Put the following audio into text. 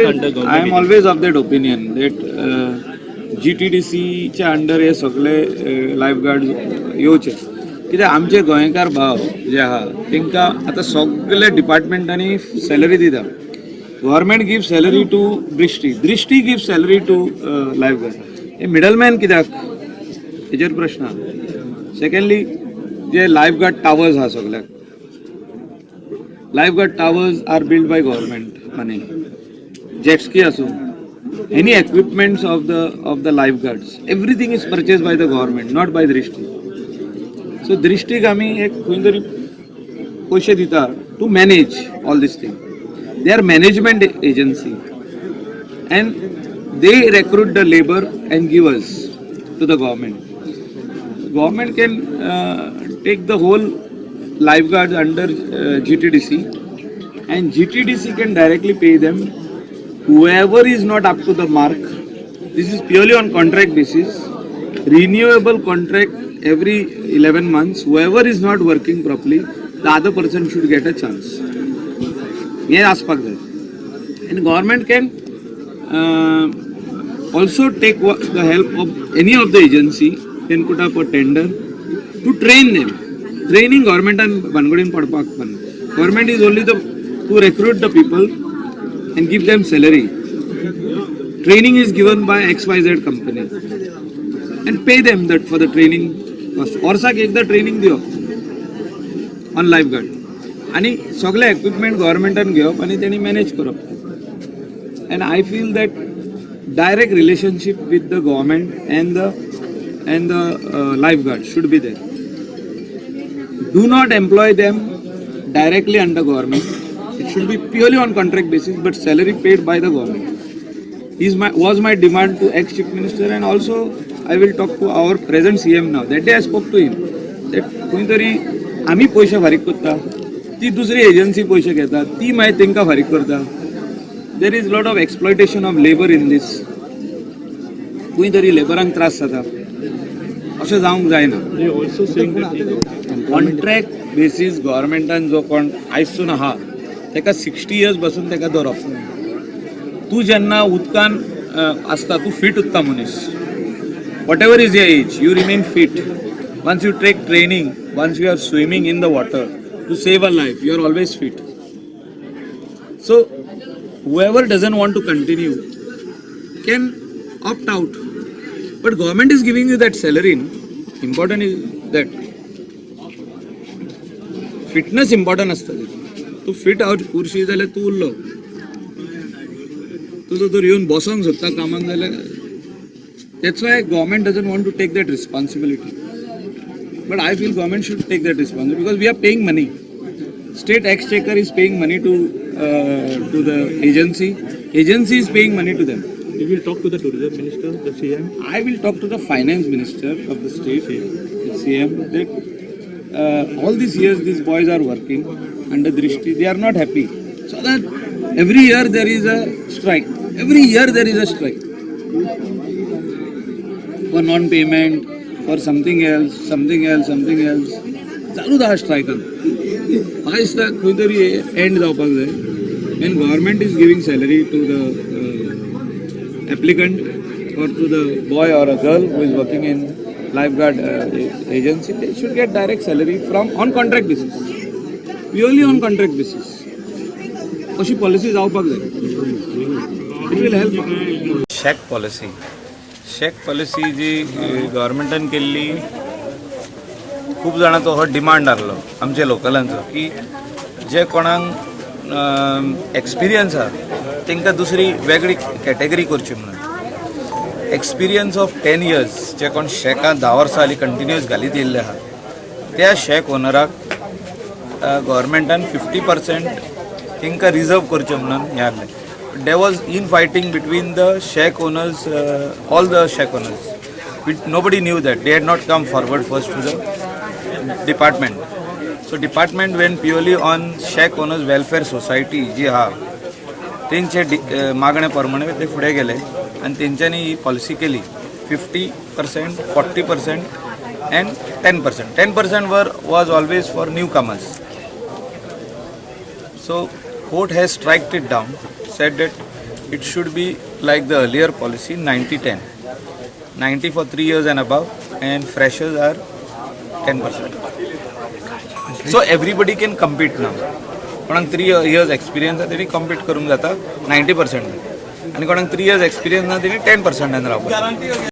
Under I am government. Always of that opinion that जीटीडीसीच्या under हे सगळे life guard येवचे, कित्याक आमचे गोंयकार भाव जे आहा तांकां आतां सगळे डिपार्टमेंटांनी सॅलरी दिता. Government give salary to Drishti, Drishti give salary to life guard. हे मिडलमॅन कित्याक, हेजेर प्रश्न आहा. सेकंडली, जे लायफ गार्ड टावर्स आहा, सगळ्याक life guard towers are build by government money. Jet ski आसूं, any equipments of the lifeguards, everything is purchased by the government, not by Drishti. So दृष्टीक आमी एक खंय तरी पयशे दिता to manage all this thing. They are management agency and they recruit the labour and give us to the government. Government can take the whole lifeguards under GTDC and GTDC can directly pay them. Whoever is not up to the mark, this is purely on contract basis, renewable contract every 11 months. Whoever is not working properly, the other person should get a chance. हे आसपाक जाय and government can also take the help of any of the agency, can put up a tender to train them. Training गव्हर्मेंटान भानगडीन पडपाक पण government is only the to recruit the people and give them salary. Training is given by XYZ company and pay them that for the training cost. वर्साक एकदां training दिवप on life guard आनी सगळे equipment गव्हर्मेंटान घेवप आनी तेणी manage करप. And I feel that direct relationship with the government and the lifeguard should be there. Do not employ them directly under government. It should be purely on contract basis, but salary paid by the government. Is my was my demand to ex chief minister, and also I will talk to our present CM now. That day I spoke to him that खंय तरी आमी पयशे फारीक करता, ती दुसरी agency पयशे घेता, ती मागीर तांकां फारीक करता. There is lot of exploitation of labour in this. खंय तरी लेबरांक त्रास जाता, अशें जावंक जायना. They also saying that contract basis गव्हर्मेंटान जो कोण आयजसून आहा तेका 60 इयर्स बसून तेका दवरप. तूं जेन्ना उदकान आसता, तूं फिट उरता मनीस. Whatever is your age, you remain fit. Once you take training, once you are swimming in the water to save a life, you are always fit. So whoever doesn't want to continue can opt out, but government is giving you that salary, no? Important is that fitness important आसता. तूं fit उरशी जाल्यार तूं उरलो. तुजो तर येवन बसोंक सोदता कामाक जाल्यार, that's why government doesn't want to take that responsibility. But I feel government should take that responsibility because we are paying money. State exchequer is paying money to the agency, agency is paying money to them. You will talk to the tourism minister, the CM. I will talk to the finance minister of the state, the CM, that all these years these boys are working under Drishti, they are not happy. So that every year there is a strike. Every year there is a strike for non-payment, for something else, something else, something else. चालूच आहा स्ट्रायकान. म्हाका दिसता खंय तरी and जावपाक जाय. And government is giving salary to the applicant or to the boy or a girl who is working in lifeguard agency, they should get direct salary from on contract basis, purely on contract basis. अशी policy जावपाक जाय. It will help. Shack policy, shack policy जी गव्हर्मेंटान केल्ली, खूब जाणांचो हो demand आहलो आमच्या लोकलांचो की जे कोणाक एक्सपिरियन्स आहा तांकां दुसरी वेगळी कॅटेगरी करची म्हणून. एक्सपिरियन्स ऑफ 10 इयर्स, जे कोण शॅकां 10 वर्सां जालीं कंटिन्युअस घालीत येयल्ले आहा, त्या शॅक ओनराक गव्हर्मेंटान 50% तांकां रिजर्व करचें म्हणून हें आहलें. There was in fighting between the shack owners, all the shack owners. Nobody knew that. They had not come forward first to the department. So department went purely on shack owners welfare society जी आहा, तेंचे मागणे प्रमाणे ते फुडें गेले आनी तेंच्यांनी ही पॉलिसी केली, 50%, 40% and 10%. 10% were was always for new comers. So court has striked it down, said that It should be like the earlier policy, 90-10. 90 for 3 years and above, and freshers are 10%. So everybody can compete now. कोणाक 3 years experience आसा तेणी compete करूंक जाता 90%, आनी कोणाक 3 years experience ना तेणी 10%न रावपाक.